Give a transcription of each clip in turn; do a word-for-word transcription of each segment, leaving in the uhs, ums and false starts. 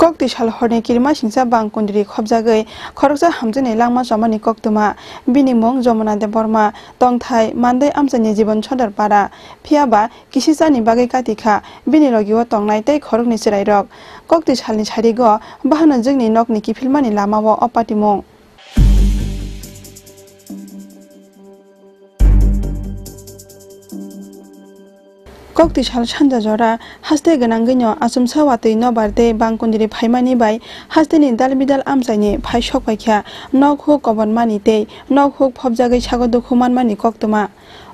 Kokti sal horni kirima singcha bang kundri khobjagwi khoroksa hamjakni langma chomani koktwma. Bini mung Jomona Debbarma, tongthai Mandai amchaini Jibon Sodor para. Phiyaba kisichani bagwi kati kha bini logio tongnai tei khoroknwi chwrairok. Kokti salni sarigo bahano jwngni nokni kiphilmani lamao o patimung. Kokti sal sanja jora haste gwnangwino achomsa watwi nobar tei bangkundri phaimani bai hasteni dalbidal amchaini phai sokpaikha nok huk kobonmani tei nok huk phobjagwi sago dukhu manmani koktwma.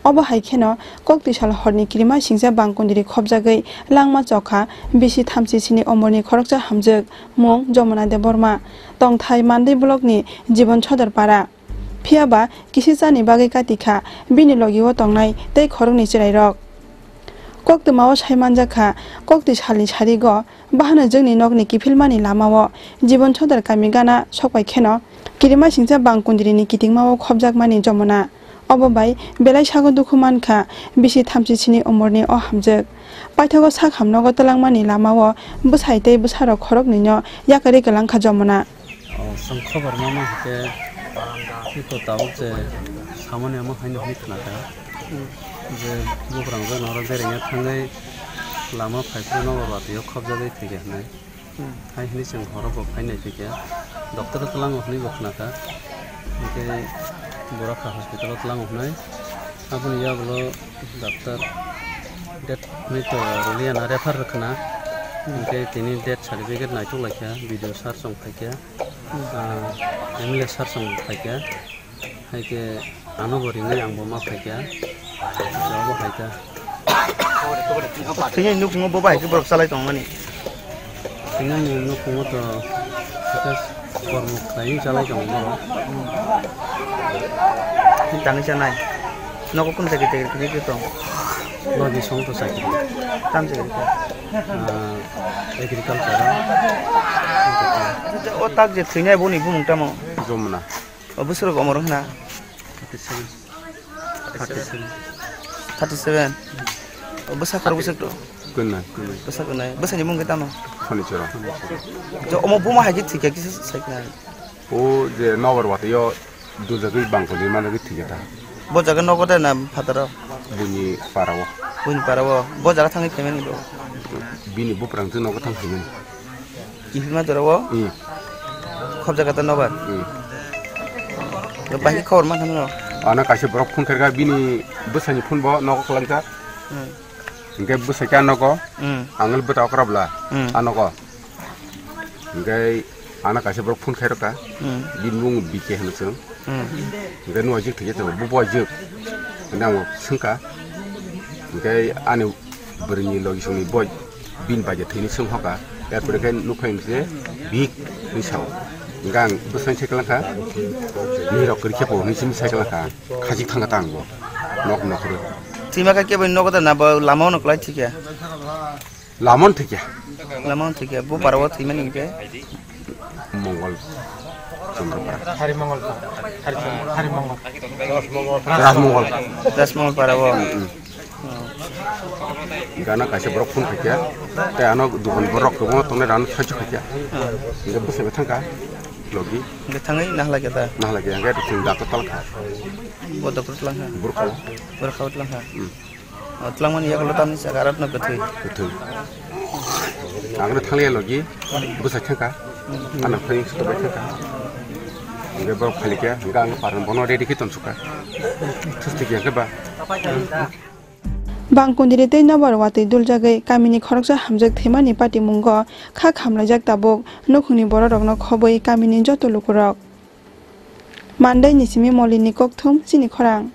Obo hai kheno kokti sal horni kirima singcha bangkundri khobjagwi langma chokha bisi thamchi sini omorni khoroksa hamjwk mung Jomona Debbarma, tongthai Mandai blockni Jibon Sodor para. Phiyaba kisichani bagwi kati kha bini logio tongnai tei khoroknwi chwrairok. Koktwmao sai manjak kha, kokti salni sarigo bahano jwngni nokni kiphilmani lamao Jibon Sodor kami gana sokpai kheno kirima singcha bang kundrini kitingmao khobjakmani Jomona. Obo bai belai sago dukhu man kha bisi thamchi sini omorni o hamjwk. Paithago sak hamnogo twlangmani lamao bwsai tei bwsarok khoroknwino yakarwi kwlang kha Jomona. O, chwng khobor ma ma hwnkhe, iko tabuk je samani omo haino hwnwi khna kha, je bugrang jagao norok berengya thangwi lama phai phuru nobar watwi o khobjagwi thwikha hwnwi. Hmm. Hai hwnwi chwng horo bo phai nai phikha, doctor o twlango hwnwi bo khna kha, hwnkhe Borokha hospital o twlango hwnwi. Aboni yagulo doctor date hwnwi to rwliya na refer rwkhwna. Hmm. Hwnkhe tini death certificate naitok laikha, B D O sir chwng phaikha. Hmm. Ah, M L A sir chwng phaikha. Haikhe ano bo ringwi ang bo ma phaikha. Jabo phaikha. Thwinani nukhungo bo bai khe borok chalai tongmani. Thwinani nukhungo to kisa kormo khlaiwi chalai tongo borok. Tangwi chanai. Nogo kunu chakri chakri khe tong? Logi song to chakri. Tam chakri khe? Ah, agriculture. O tak je thwinai boni bumung tamo? Jomna. O bwswrok omor wngkha na? Thirty seven. Thirty seven. Thirty seven. O bwsa khorok bwswk to? Kunai, kunai. Bwsa kunai. Bwsani mung khe tamo? Phonicharang. Jo, omo buma hai khe thwikha kisa sai kha. O je nobar watwi o dujagwi bangkoni managwi thwikha ta. Bo jaga nogo de na phataro? Buini parao. Buini parao. Bo jaga thangwi phaimani bo? Bini buprang twi nogo thang phaimani. Kiphilma jora o? Hmm. Khobjak kha ta nobar? Hmm. Bahai khobor ma thangno? Ano kaisa borok phone khairkha, bini bwsani phone bo nogo kwlangkha. Hmm. Hwnkhe bwsai khe a nogo. Hmm. Ang le bwta okra bwla. Hmm. A nogo. Hwnkhe ano kaisa borok phone khairokha. Hmm. Bini mung B K hino chwng. Hmm. Hwnkhe nung ajik thwikhe tongo, bo bo ajik. Hwnkhe ang swngkha. Hwnkhe ani bwrwini logi songni bo bini bai je thwini swng hoka. Erpore khe nukha hwnkhe bihik hinwi sao. Hwnkhe ang bwsai se kwlangkha. Nini rok kwrwi khe bo hinwi simi sai kwlangkha. Khajik thangkha ta ang bo. Nok nokhoro. Thwima khe kebo nogo da na bo lama ono kwlai thwikhe. Lamon thwikya. Lamon thwikya, bo parao thwimani hwnkhe? Mongol Chandra para. Hari Mongol para. Hari Chandra, Hari Mongol. Raj Mongol. Raj Mongol parao. Mm, mm. Gana kaisa borok phone khaikya. Tei ano dukan borok kwbangma tongnai rano saichuk khaikya. Hmm. Hwnkhe bwsai bai thangkha. Logi. Hwnkhe thangwi nahalai khe ta? Nahalai khe, hwnkhe chwng doctor talkha. Bo doctor twlangkha? Burkha. Burkha twlangkha? Hmm. O, twlangmani yagulo tamni saka aratno kwthwi. Kwthwi. Ang no thangliya logi, bwsa thangkha. Ano phai suto bai thangkha. Hwnkhe borok phalikya, hwnkhe ang parang bono ready khe tonsukha. Thustikya khe ba. Bangkundiri tei nobar watwi duljagwi kamini khoroksa hamjwk thwimani patimungo kha khamlaijak tabuk nukhungni bororokno khobwi kamini joto lukurok. Mandai ni simi Molini kokthum chini khorang.